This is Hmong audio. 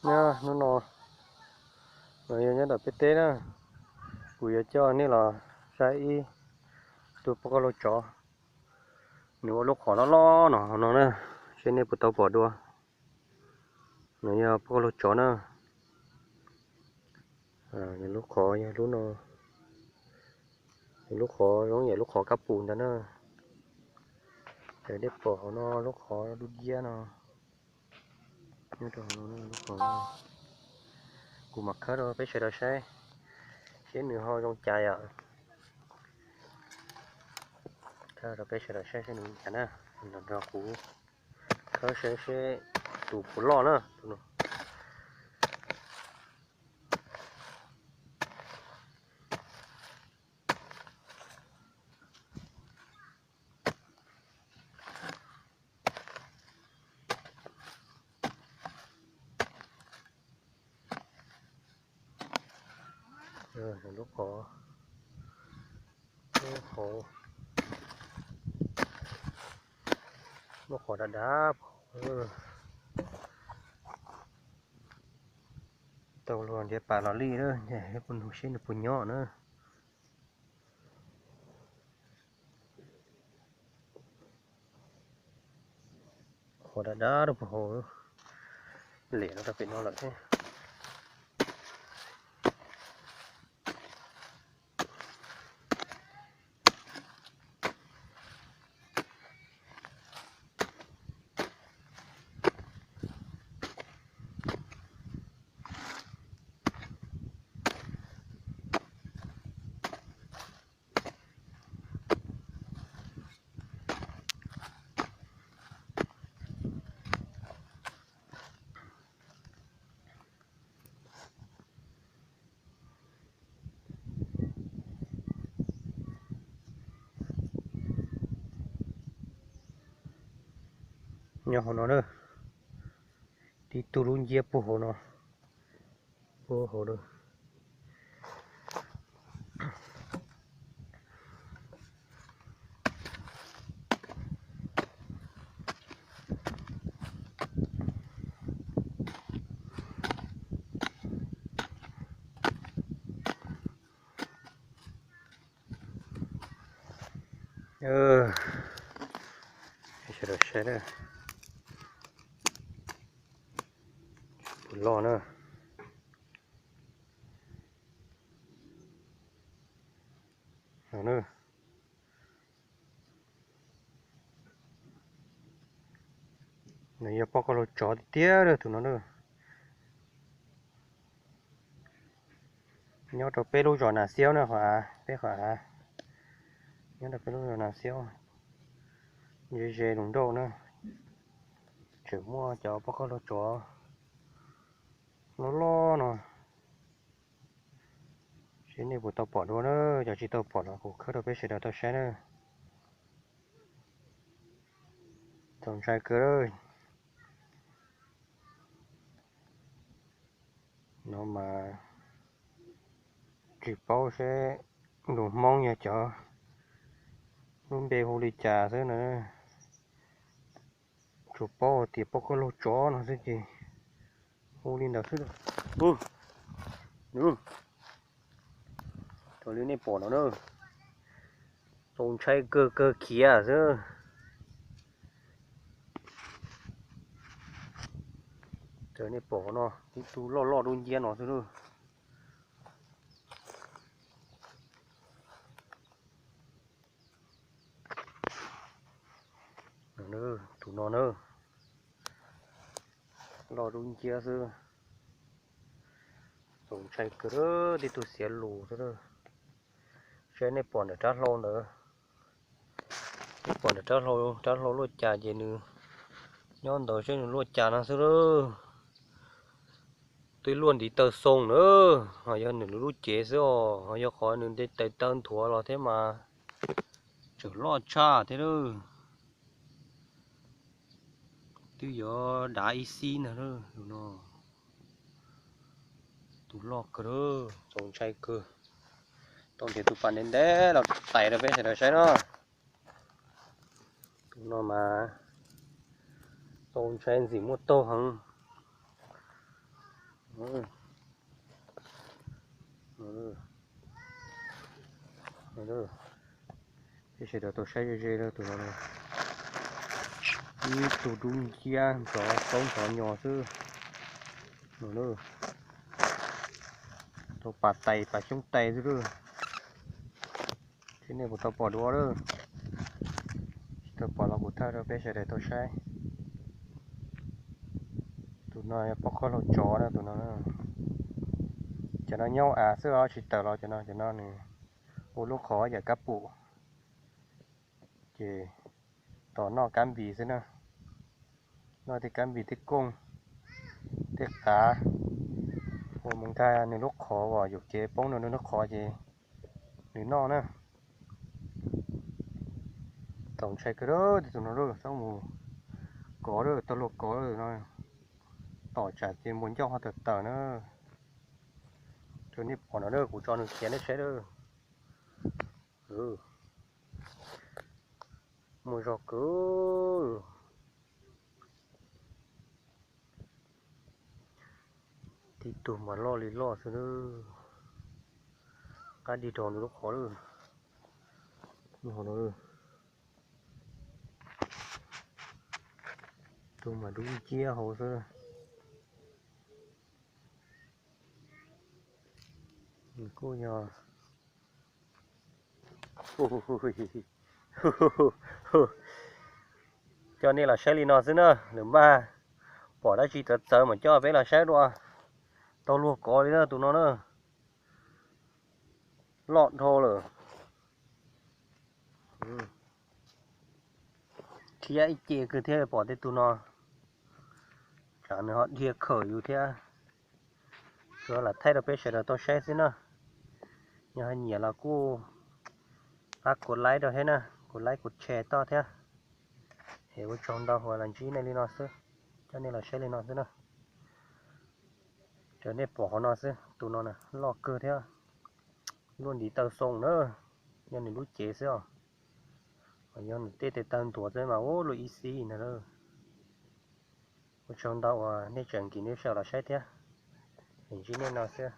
Nyob hnub no, no yog nyob tom peb teb na, kuv yuav coj nej los saib ib tug poj koj laug tsov. Nws ua lub qhov loj loj no hauv no na, seb nej puas tau pom dua. No yog poj koj laug tsov na. Lub qhov yog lub no, lub qhov zoo yam lub qhov kab pus ntawd na. Ces nej pom hauv no lub qhov dub nciab no. Nyob rau hauv no lub qhov, kuv mam khawb rau peb sawv daws saib, seb nws ho zoo cas yom. Khawb rau peb sawv daws saib seb nws zoo cas na. Los nrog kuv khawb saib seb tus puas loj na. Lub qhov, lub qhov, lub qhov dav dav. Tau luag nrhiav pas los li na, nug seb nws puas nyob na. Qhov dav dav rau puag hauv, liam no rau pem no lawm thiab. Nyob hauv no na, tib tug lub nciab puag hauv no, puag hauv no. Sawv daws saib na, puas loj na. Nws yog poj koj laug tsov tiag tiag tus no na. Nyob rau peb lub zos Nas Xiaub na, qhov av, peb qhov av, nyob rau peb lub zos Nas Xiaub, ze ze Loos Nrauj na. Tseem muaj cov poj koj laug tsov loj loj no, seb nej puas tau pom dua na, cov tsis tau pom los kuv khawb rau peb sawv daws tau saib na. Txaus ntshai kawg. No mas tsis paub seb lus Hmoob yog cov lub npe hu li cas xwb na. Tsuas paub tias poj koj laug tsov no xwb ces hu li ntawd xwb. Raws li nej pom no na, txaus ntshai kawg kawg khiav xwb. Raws nej pom no tib tug loj loj dub nciab no xwb na. Tus no na, loj dub nciab xwb. Txaus ntshai kawg, tib tug xiav lus xwb. Seb nej pom ntawm rab hlau ntawd, nej pom ntawm rab hlau, rab hlau luaj cas ces nws nyob ntawd seb nws luaj cas no xwb lawm. Twb luaj ntiv taw xoo na, ho yog nws lub cev xwb os, ho yog qhov nws nte taw taw nthuav los thiab mas tseem loj tshaj thiab lawm. Twb yuav dav ib xib ntag lawm no. Tus loj kawg, txaus ntshai kawg. Tau nrhiav tus pas ntev ntev los tais rau peb sawv daws saib no. Tus no mas txaus ntshai ntxim muaj taug heev. Peb sawv daws tau saib ze ze lawm tus no, ib tug dub nciab nrov plaub nrov nyos xwb no. Tau pas tais pas xyoob tais xwb lawm. Tsis nej puas tau pom dua lawm? Tsis tau pom los kuv thaij rau peb sawv daws tau saib. Tus no yog pom koj laug tsov na tus no. Cov no nyob av xwb os, tsis tawm los cov no. Cov no nws ua lub qhov yam kab pum, ces tos noj kab npis xwb na. Noj tej kab npis tej kooj tej qav, ua mus ntag nws lub qhov uas yuam kev poob rau nws lub qhov ces nws noj na. Txaus ntshai kawg li tus no lawm, txhob mus kov lawm, tau luag kov lawm no. Tom tsam ces muaj ncauj ho tawm tawm na. Rau nej pom no lawm, kuv tso nws khiav nej saib lawm. Muaj zog kawg. Tib tug mas loj li loj xwb lawm. Qab dig rau nws lub qhov lawm. Tus mas dub nciab hauv xwb. Nws kuj yog, coj nej los saib li no xwb na, lwm npaj pom dab tsi txawv txawv mas coj peb los saib dua. Tau luag kov li na tus no na. Loj dhau lawm. Thiab ib ce kawg thiab pom tej tus no. Tsam nws ho dhia khawm yus thiab. Tsuas lam thaij rau peb sawv daws tau saib xwb na. Yog ho nyiam los kuj pab kuv like rau thiab na, kuv like kuv share toj thiab. Es ua tsaug ntau uas los ntsib nej li no xwb, coj nej los saib li no xwb na. Ces nej pom qhov no xwb, tus no na loj kawg thiab. Luaj ntiv taw xoo na, yog nws lub cev xwb os. Yog nws tej tes taw ntuav xwb mas ua luaj ib xib ntag lauj. Ua tsaug ntau uas nej tseem nkim nej sawv los saib thiab. Es ntsib nej no xwb.